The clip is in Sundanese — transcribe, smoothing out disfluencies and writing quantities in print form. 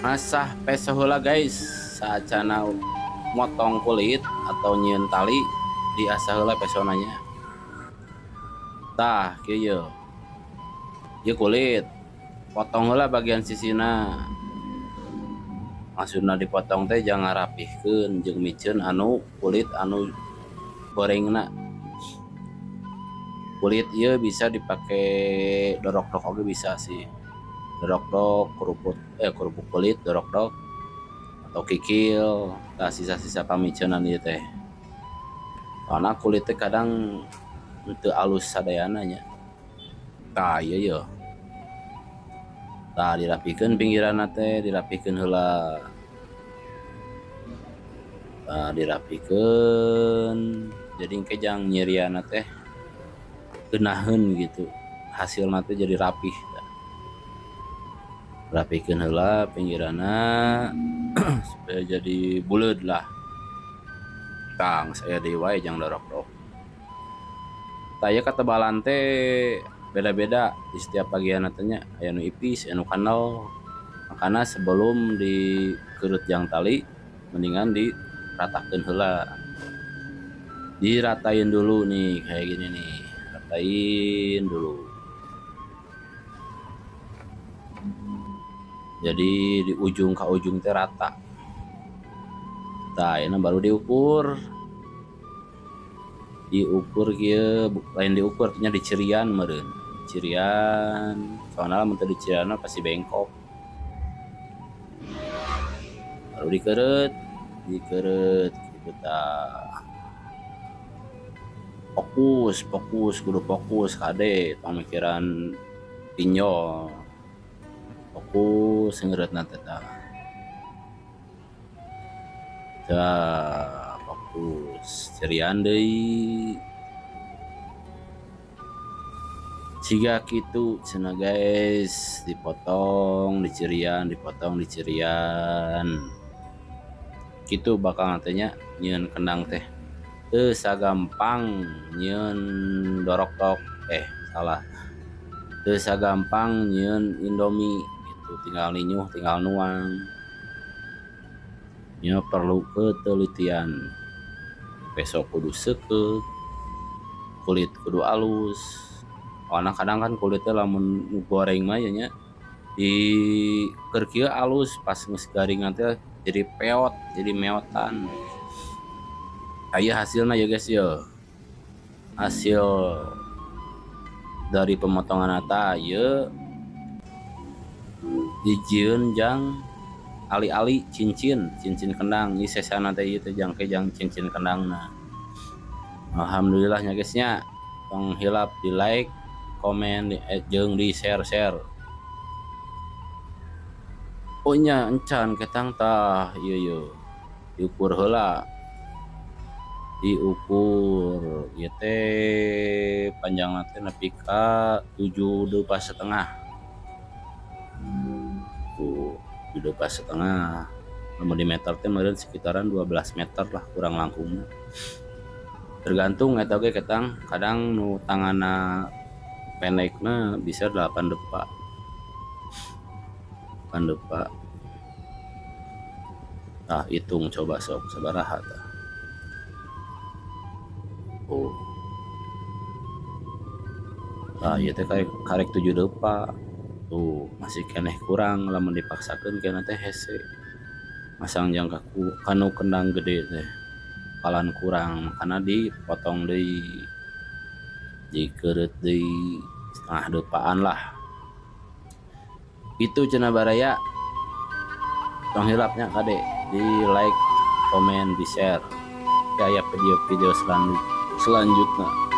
Ngasah peso heula, guys. Saacana motong kulit atau nyieun tali, diasah heula pesona nya. Tah, kieu ieu kulit, potong heula bagian sisina. Maksudna dipotong teh jang ngarapihkeun jeung miceun anu kulit anu gorengna. Kulit ieu bisa dipake dorokdok oge bisa sih, dorokdok kerupuk, kerupuk kulit dorokdok atau kikil. Tah, sisa-sisa pamiceunan ieu teh, soalna kulit teh kadang teu alus sadayana nya. Tah, ieu ye, tah, dirapihkeun pinggiranna teh, dirapihkeun heula. Tah, dirapihkeun, jadi engke jang nyirianna teh geunaheun gitu, hasilna teh jadi rapih. Rapihkeun heula pinggiranna supaya jadi buleud lah. Tah, geus aya deui wae jang dorokdok. Tah, ieu katebalan teh beda-beda di setiap bagian teh nya, aya nu ipis, aya nu kandel. Makana sebelum dikeureup jang tali, mendingan diratakeun heula, diratain dulu nih, kayak gini nih, ratain dulu. Jadi di ujung ke ujung teh rata. Tah, ini baru diukur. Diukur kieu, lain diukur, artinya dicirian meureun. Cirian, soalna lamun teu dicirian pasti bengkok. Baru dikeureup, dikeureup kitu tah. Fokus, fokus, kudu fokus kade, tong mikiran pinjol. Fokus ngeureutna teh tah. Tah, fokus, cirian deui. Siga kitu cenah, guys, dipotong, dicirian, dipotong, dicirian. Kitu bakal teh nya nyieun kendang teh. Teu sagampang nyieun dorokdok, salah. Teu sagampang nyieun Indomie gitu, tinggal ninyuh, tinggal nuang. Nya perlu ketelitian. Peso kudu seukeut, kulit kudu alus. Soalna kadang kan kulitnya lamun nu goreng mah nya di keur kieu alus, pas geus garing teh jadi peot, jadi meotan. Aya hasilna ya, guys, ya. Hasil dari pemotongan tah ieu dijieun jang ali-ali cincin, cincin kendang. Ieu sesana teh, ieu teh jang ke jang cincin kendangna. Alhamdulillah nya, guys, nya. Tong hilap di like, komen, jeung di share-share. Oh nya, encan ketang. Tah, ieu ye. Diukur heula. Diukur ieu teh panjangna teh nepi ka 7 depa setengah. Tuh, 7 depa setengah. Lamun di meter teh meureun sekitaran 12 meter lah kurang langkungna. Tergantung eta oge ketang, kadang nu tanganna pendekna bisa 8 depa. 8 depa. Tah, hitung coba sok sabaraha tah. Oh. Tah, ieu teh karek 7 depa. Tuh, masih keneh kurang, lamun dipaksakeun kena teh hese. Masang jang kaku kanu kendang gede teh. Bakalan kurang, makana dipotong deui. Dikeureut deui setengah depaan lah. Itu cenah, baraya. Tong hilap nya kade di like, komen, di share. Aya video-video selanjutnya.